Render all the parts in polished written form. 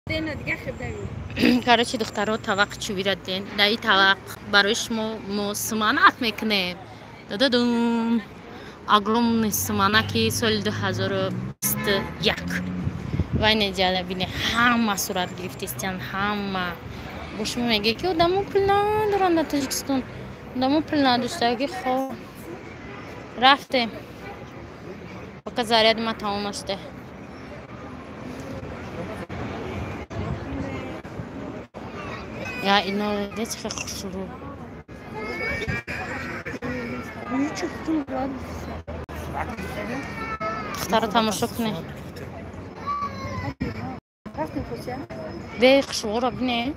Короче, духтаро, тавақ чӯбира диден. Дар ин тавақ барои шумо мо суманак мекунем. Дададум, огромный суманаки соли 2021. Вай неҷала бине, ҳама сурат гирифтистян, ҳама. Бо шумо меге, ки одамо пул надоранд дар Тоҷикистон, одамо пул надоштаги. Хоб, рафтем, пока заряди ма тамом нашуда. Я ино дечи хушрӯ. Духтаро, тамошо кунед. Бе хушрӯро бине.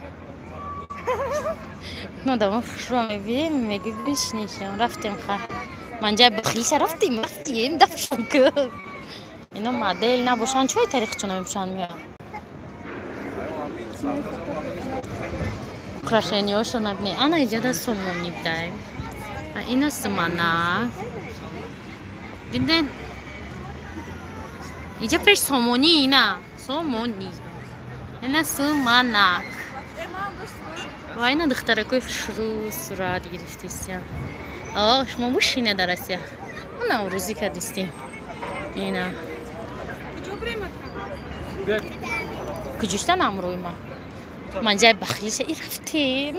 Одамо хушрӯ мебинем, меги бишнишам. Рафтем, ха. Манҷа бахлиша рафтем, рафтем, дафшон ку. Ино модель набошанд, чой тарихчона мепӯшанд, меоянд. Украшениёшо набине. Ана иҷода сомонӣ будаем. Ина суманак. Диден? Иҷа пеш сомонӣ, ина. Сомонӣ. Ина суманак. Ва ина духтаракои хушрӯ сурат гирифтистян. О, шумо бушине дар Россия. Мо наврӯзӣ кардистем. Ина. Куҷошта намрӯи ма? Манҷаи бахлиша и рафтем.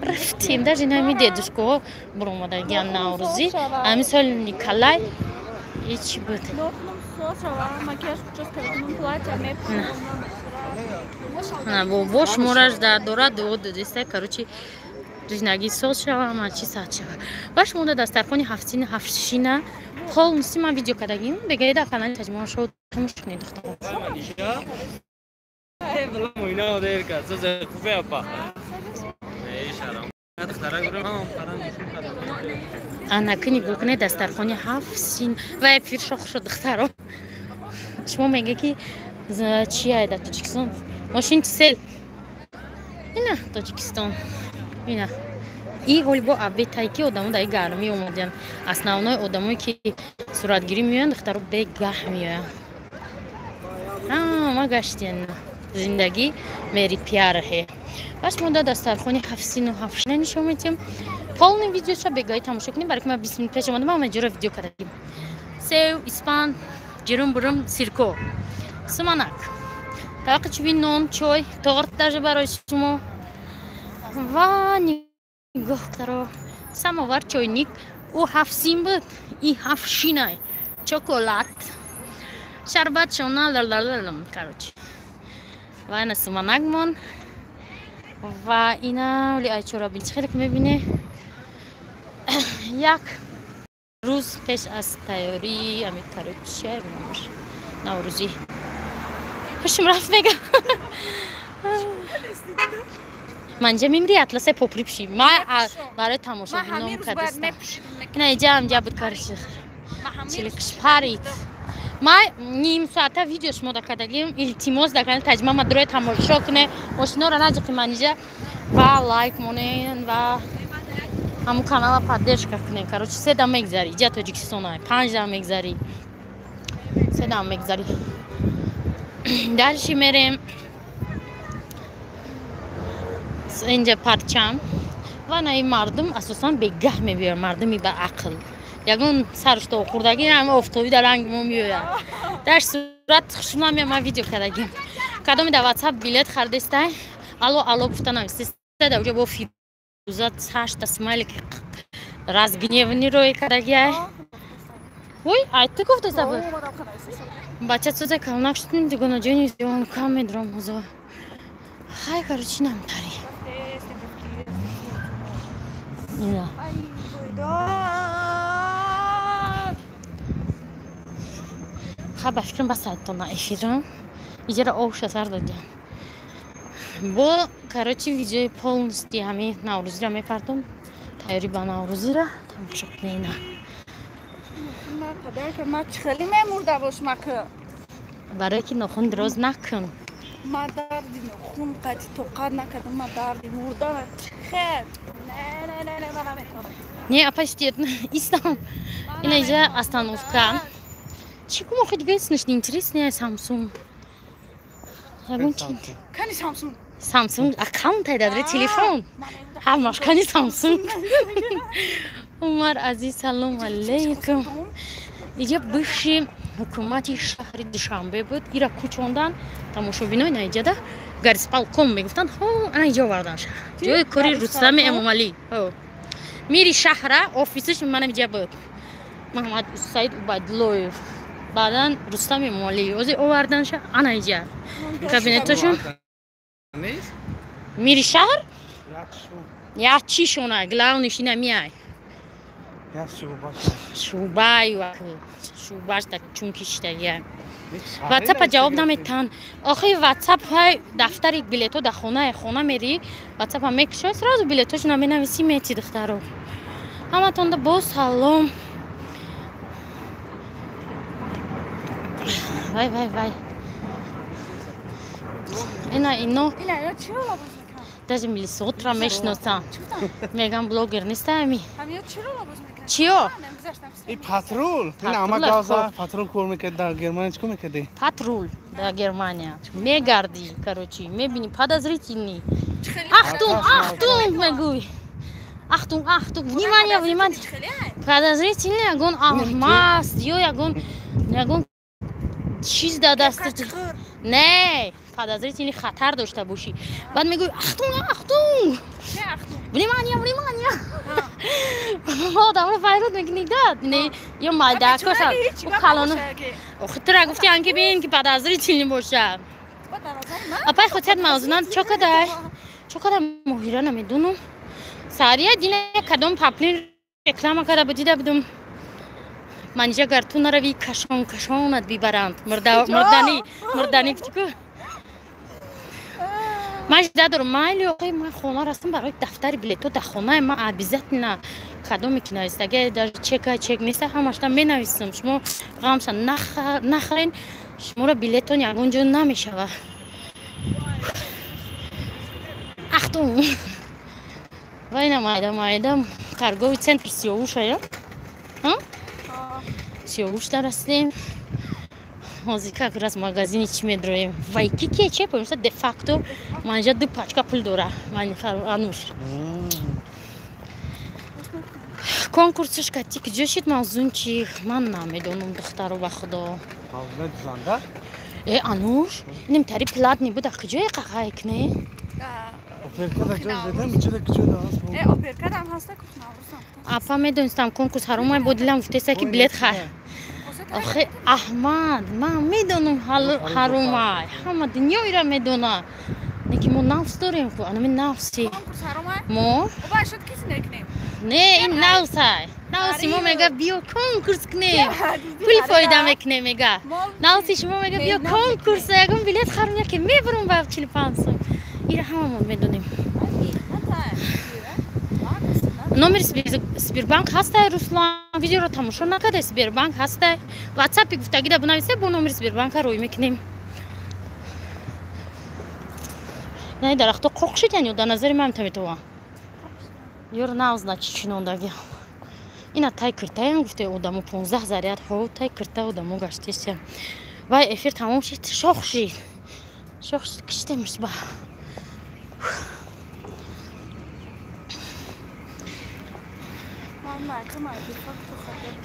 Рафтем. Даже нами дедушкаҳо буромадагиан наврӯзӣ. Ҳамин соли Николай и чӣ буд? Бобо шумораш дорад, дуо додиста. Короче, зиндагӣ соз шава, ҳама чи сад шава. Ва шумо да дастархони ҳафтсина ҳафтшина полностью ман видео кардагим. Бегаи дар канали Таҷмон Шоу тамошо кунед, духтаро. Анаки нигоҳ кунед, дастархони ҳафт син ва эфир шох шуд, духтаро. Шумо меге, ки чия дар Тоҷикистон? Мошин сел. Ина Тоҷикистон. Ина. И ҳоли бо абетай, ки одамо дар гармӣ омадиянд. Основной одамое, ки суратгирӣ меоянд, духтаро, бегаҳ меоянд. Ҳама гаштиян. Зиндагӣ мери пиарҳе. Ва шумо дар дастархони ҳафтсину ҳафтшина нишон медиҳем. Полный видеоша бегаҳӣ тамошо кунед, барои ки ман 20 минут пеш омадам, ҳама ҷоро видео кардагим. Сев, испан, ҷирум бурум, сирко, суманак, тавақи чӯби, нон, чой, торт даже барои шумо. Ва нигоҳ, духтаро, самовар, чойник. Ӯ ҳафт син буд, и ҳафт шинай. Чоколад, шарбат, шона, лалалалам. Короче, ва ина суманак мон. Ва ина оли айчора бин, чӣ хеле ки мебине, як рӯз пеш аз тайёрии ами, короче, наврӯзӣ. Хушм рафт, мега манҷа мимри атласай попри пуши. Ма барои тамошобином кардастам. Ина иҷа ҳамҷа буд, короче, чиликш парид. Ма ним соата видео шумо да кардагим. Илтимос, дар канали Таҷма ма дурои тамошо куне, мошиноро наҷиқи маниҷа ва лайк монен ва ҳамун канала поддержка кунем. Короче, 3 дам мегзари, иҷа Тоҷикистон, 5 дам мегзари, 3 дам мегзари. Дальше мерем. Инҷа парчам. Ва на ин мардум асосан бегаҳ мебиёяд, мардуми ба ақл. Ягон сарушто хӯрдагӣ, ҳама офтобӣ дар ранги мо меояд. Дар сурат хушнам, ман видео кардагим. Кадоми дар Ватсап билет харидестай, алло, алло гуфта нависеста. Дар уҷа бо Фирӯза ҳашта смайлик разгневанный рӯй кардагиай. Ой, ай ту гуфтеса буд. Бача цоза калнак шудем, дугонаҷони кам медурам ҳозо. Хай, короче, намтари. Ина. Ха, ба фикрам, ба сайтона эфирам. Иҷара овша сар додиам. Бо, короче, видеои полностью ҳами наврӯзиро мепартом. Тайёрӣ ба наврӯзиро тамошо кунед, ина. Ма хеле мемурда бошмак. Барое ки нохун дроз накун. Ма дарди нохун қати тоқат накардам, ма дарди мурда хел. Не, не, не, не, ма наметавонам. Не, апа, истам. Ина иҷа остановка. Чӣ кум охи дига снишни интересный Самсунг. Ягон чи? Кани Самсунг. Самсунг аккаунт ай дар телефон. Ҳамаш кани Самсунг. Умар Азиз, салом алейкум. Иҷа бывший ҳукумати шаҳри Душанбе буд. Ира кӯчондан тамошобинои наиҷада горисполком мегуфтанд. Ҳо, ана иҷа оварданша. Ҷои кори Рустами Эмомалӣ. Мири шаҳра офисаш манам иҷа буд. Маҳмад Саид Убайдуллоев. Баъдан Рустам Эмомалӣ. Ози оварданша ана иҷа. Кабинеташон. Мири шаҳр? Як чишона, главный шина миай. Шӯъбай шӯъбаш чунки шиштагия. Ватсапа ҷавоб наметан. Охи ватсап ҳай дафтари билетҳо дар хонае, хона мери, ватсапа мекушои, сразу билетҳошона менависӣ, мети духтаро. Ҳаматонда боз салом. Вай вай вай. Ина ино даже милисотра мешиносам. Мегам блогер неста ами. Чиё? И патрул. Ин ама газа патрул кор мекард дар Германия, чӣ кор мекарди? Патрул дар Германия. Мегарди, короче, мебини подозрительный. Ахтунг, ахтунг мегӯй. Ахтунг, ахтунг, внимание, внимание. Подозрительный ягон маст ё ягон чиз дар дастат. Не, подозрительный хатар дошта бошӣ. Баъд мегӯй ахтунг, ахтунг. Внимание, внимание. Одамро файрод мекунӣ дад. Не, ё майдакоша. Ӯ калоно. Охи тура гуфти анки бин ки подозрительный боша. Апай хотият мавзунан чо кадай? Чо кадай моҳира намедонам. Сария дина кадом паплин реклама када буд дида будум. Манижа гар ту нарави кашон кашонат бибаранд. Мурдани, мурдани ку. Ман жида дорам, майли оқи ман хона растам барои дафтари билетҳо дар хонаи ман обязательно кадоме ки навистага даже чека чек неста ҳамашта менависам. Шумо ғамша нахарен, шуморо билетон ягон ҷо намешава. Ахтун. Вайна майда майда торговый центр Сиёвуша я? Сиёвуш дарастем. Ҳозир как раз магазини чӣ медроем. Вай ки ке че помиса де факто манҷа ду пачка пул дора. Ман ануш. Конкурсиш кати куҷо шид мавзун чи? Ман намедонам духтаро ба худо. Э ануш, инем тари платный буд, а куҷое қақай кне? Апа медонистам конкурс ҳаромай бо дилам гуфтеса ки билет хар. Охи Аҳмад, ман медонам ҳаромай. Ҳама дунёира медона. Неки мо нафс дорем ку, анами нафси. Мо? Не, ин навсай. Навси мо мега биё конкурс кунем. Пул фоида мекунем мега. Навси шумо мега биё конкурс, ягон билет харам яке мебарам ба 45 сом. Ира ҳамамон медонем. Номери Сбербанк ҳастай, Руслан. Видеоро тамошо накарда, Сбербанк ҳастай. Ватсапи гуфтагида бинависе, бо номери Сбербанка рӯй мекунем. На дарахто қоқ шидан ё дар назари ман таметова. Ёр навзна чи чинондаги. Ина тай киртаям гуфте одамо 15 заряд ҳо тай кирта одамо гаштеся. Вай эфир тамом шид, шох шид. Шох шид киштемиш ба.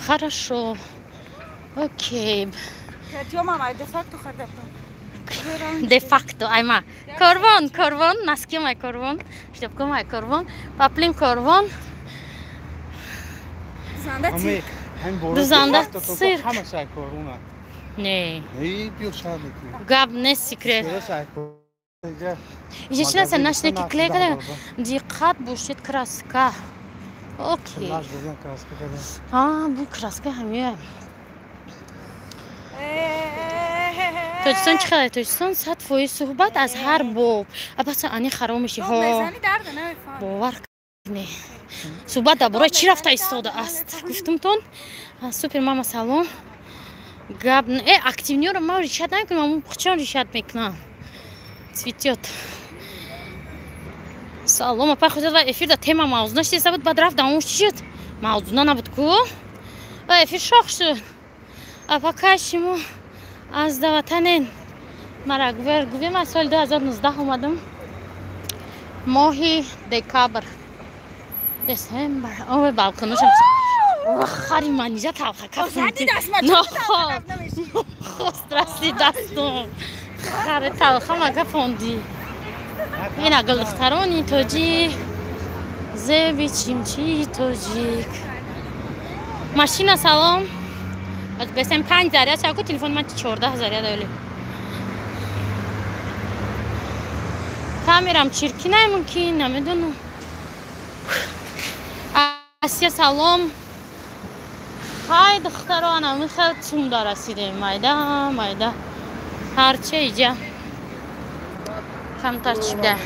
Хорошо. Окей. Де факто, айма. Корвон, корвон, носки май корвон, шляпка май корвон, паплин корвон. Дузанда цирк. Не. Гап не секрет. Ичинаса нашнеки клей када диққат бошед краска. Окей. А, бу краска ҳамия. Тоҷикистон чӣ хеле? Тоҷикистон 100% суҳбат аз ҳар боб. Абаса ани харом меши. Ҳо. Бовар не. Суҳбат дар бораи чӣ рафта истода аст? Гуфтумтон. Супер мама салом. Гап активниёро ман решат намекунам, ман қучон решат мекунам. Цветёт. Салом, апай худат ва эфир да тема мавзуна шида буд, баъд рафт давом чӣ шуд? Мавзуна набуд ку? Ва эфир шох шуд. Апа кай шумо аз даватанен Мара гувер ман соли 2019 омадам. Моҳи декабр. Десембр. Ой, балконушам. Хари манижа талха кафтум. Нохост расти дастум. Хари талха мага фонди. Ина гулдухтарони тоҷик. Зеби чимчи тоҷик. Машина салом. Бесем 5 заряд шавку телефон ман 14 заряд оли. Камерам чиркинай мумкин, намедонам. Асия салом. Ҳай духтаро, ана хел цумда расидем. Майда, майда. Ҳарче иҷа. Камтар чида.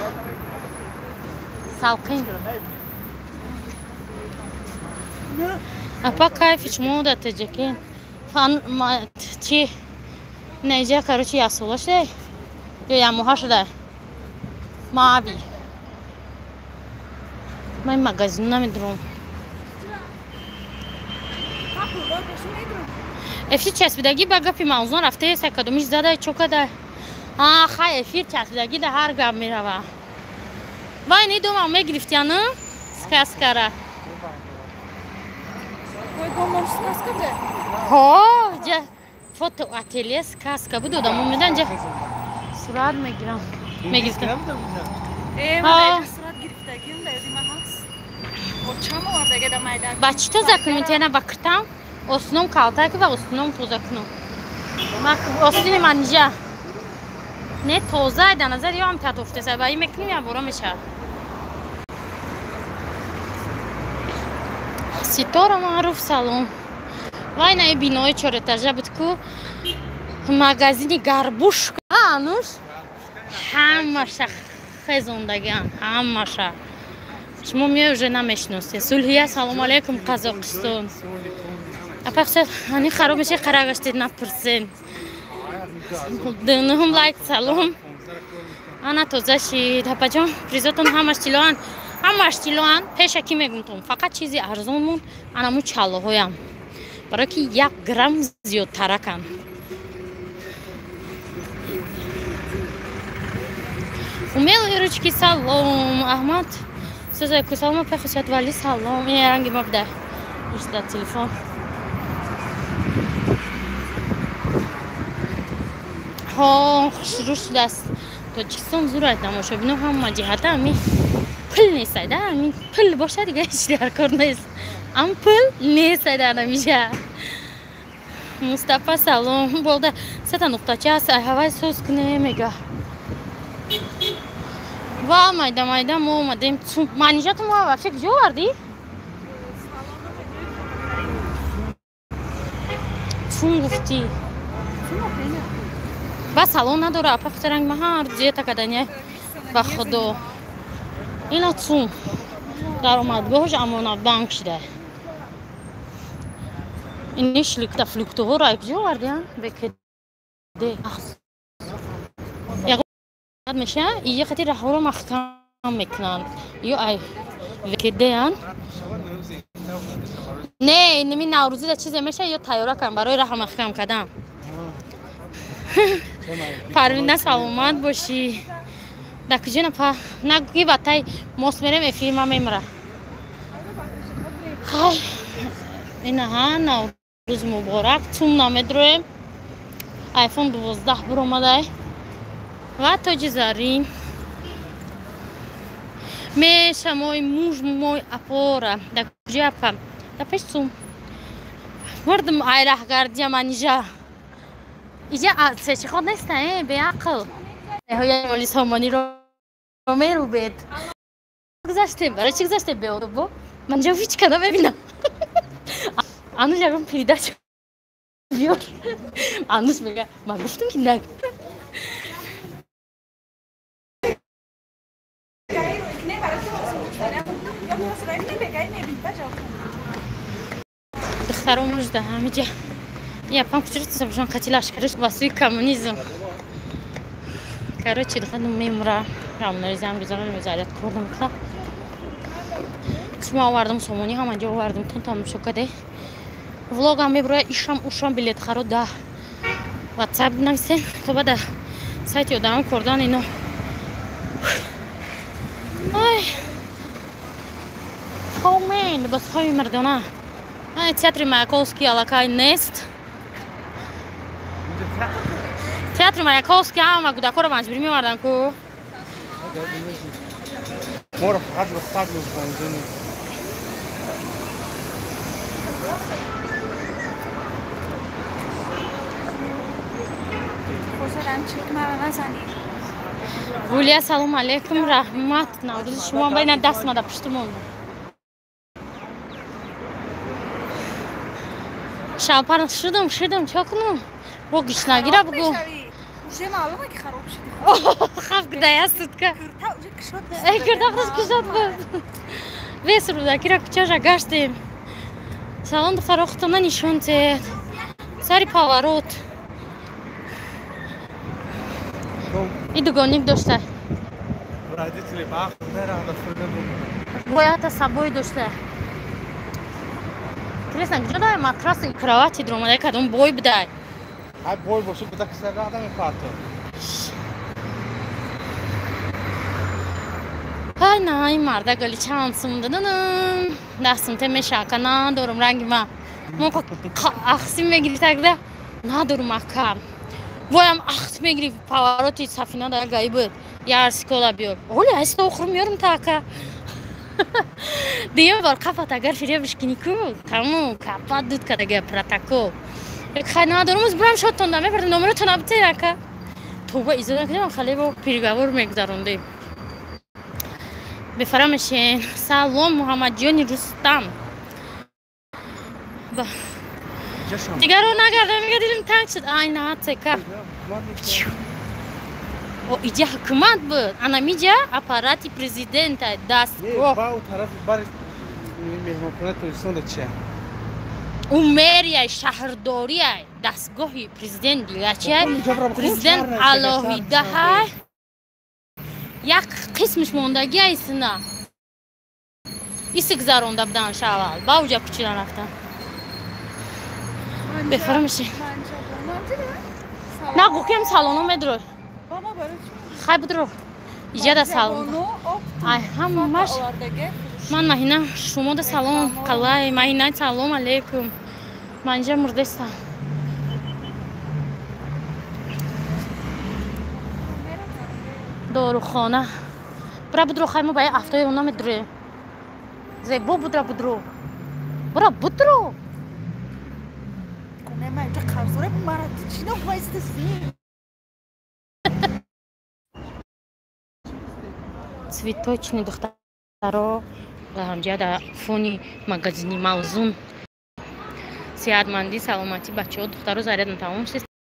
Салқин. Апа кайфи шумо да теҷекен. Чи? Не иҷа, короче, як сола шуда? Ё як моҳа шуда? Мави. Ман магазин намедурам. Эфир часпидагӣ ба гапи мавзун рафтаеса кадомиш зада чо када. А хай эфир часпидагӣ да ҳар гап мерава. Вай не домам мегирифтяну сказкара. Ҳо, ҷа фото ателье сказка буд одамо медан ҷа сурат мегирам. Мегирифтам. Сурат гирифтагим да ёди ман ҳаст. Очам овардага да майдан. Ба чӣ тоза кунем? Тена ба киртам? Осином калтаки ва осином тоза кунам. Осини манижа. Не тоза дар назар ё ҳам татофтеса ба ин мекунем я бора мешавад. Ситора маъруф салом. Вай на бинои чорэтажа буд ку магазини гарбушка ануш ҳамаша хезондагиан ҳамаша. Шумо меои уже намешиносед. Сулҳия салом алейкум Қазоқистон. Апа ани хароб меши қара гаштед напурсен. Днум лайк салом. Ана тоза шид. Апаҷон призотон ҳамаш тилоан. Ҳамаш тилоан. Пеша ки мегумтон. Фақат чизи арзон мон анаму чаллоҳоям. Барои ки 1 грамм зиёдтаракан. Умелые ручки салом. Аҳмад Созайку салом апа Хусият Вали салом. Ин ранги ма буда. Ишда телефон. Ҳо, хушрӯ шудааст. Тоҷикистон зур аст тамошобино ҳама ҷиҳата ами пул нест айда, ами пул бошад дига ҳеҷ дар кор нест. Ам пул нест айда ҳамиша. Мустафа салом. Болда сета нуқтача аст, ай ҳавай соз куне мега. Ва майда майда мо омадем. Манижату мо вообще куҷо овардӣ? Чун гуфтӣ? Ба салон надора, апа хусаранг ма ҳар ҷета каданя. Ба худо. Ина цум. Даромадгоҳаш Амонатбанк шуда. Ини шликта флюктоҳоро ай куҷо овардиан? Бекеде. Меша ия хати раҳоро маҳкам мекунанд. Ё ай векедеан. Не, ними наврӯзида чизе меша ё тайёра кан барои раҳа маҳкам кардан. Парвина саломат бошӣ. Да куҷо напа? Нагӯ ба тай мост мерем эфир ма мемра. Хай. Инаҳа наврӯз муборак. Цум намедроем. iPhone 12 буромадай. Ва тоҷи зарин. Меша мой муж мой апора. Да куҷо апа? Да пеш цум. Мурдум ай раҳгардия манижа. Иҷа сечиход неста, беақл. Ҳоя сомониро мерубед. Гузаштем, барои чӣ гузаштем беодобо? Ман ҷо ҳеҷ када мебинам. Ануш ягон передача биёр. Ануш мега, ман гуфтам ки наг. Духтаро мужда ҳамиҷа. Я пам кучуртса бошон қати лашкариш ба сӯи коммунизм. Короче, духтарам мемра. Рамнаризам гузарам мезарят кор намекунам. Шумо овардам сомонӣ ҳама ҷо овардам тон тамошо каде. Влогам меброя ишам ушам билет харо да WhatsApp нависен то бада Сайти одамон кордан ино. Ай. Хомен, либосҳои мардона. Ай, театри Маяковский аллакай нест. Театри Маяковский ҳама кӯдакҳоро маҷбурӣ меовардан ку. Моро фақат рухсат мекунанд. Гулия, салом алейкум, раҳмат. Наврӯзи шумо байна даст мада пушту монда. Шалпар шудам, шудам, чо кунам? Бо гишнагира бугу. Уже маълума ки хароб шуди. Хаф гудая сутка. Курта уже кушод. Эй, курта худаш кушод буд. Вес рӯдакира кучаша гаштем. Салом духтаро, худтона нишон тед. Сари поворот. И дугоник дошта. Родители бах, Боята собой дошта. Интересно, где дай матрас и кровати дромадай, кадом бой бдай. Ай бой боши, куда киса рада мефато. Ай на, ай марда гали чанд сум даданам. Дастум те мешака надорум ранги ма. Мо ахси мегири тогда надорум ака. Воям ахт мегири повороти сафина да гаи буд. Яр скола биёр. Оли айста охру меёрум та ака. Дуюм бор қафат агар фиребш кини ку, тамом капат дуд кадага протокол. Хай надорум, аз бурам шотон да мебардам номеротон абте ака. Тоба изода кунем хале бо переговор мегузарондем. Бефарамешен. Салом Муҳаммадҷони Рустам. Дигаро нагардам, мега дилим танг шуд. Ай на тека. О, иҷа ҳукумат буд. Анамиҷа аппарати президента дастгоҳ. Ба у тарафи бари меҳмонхона Тоҷикистон да чия? У мэрияй, шаҳрдорияй, дастгоҳи президент дигар чия? Президент алоҳидаҳай. Як қисмиш мондагиай сина. Иси гузаронда будан шавал. Ба уҷа кучида рафтан. Бефарамеши. На гукем салоно медрой. Хай будро. Иҷа да салон. Ай ҳамаш. Ман маҳина шумо да салом қалай маҳина салом алейкум. Ман инҷа мурдестам. Дорухона. Бура будро хай мо ба як автои она медроем. Зебо будра будро. Бура будро. Цветочни духтаро ҳамҷа дар фони магазини мавзун. Сеҳатмандӣ, саломатӣ бачаҳо, духтаро зарядно тамом шуд.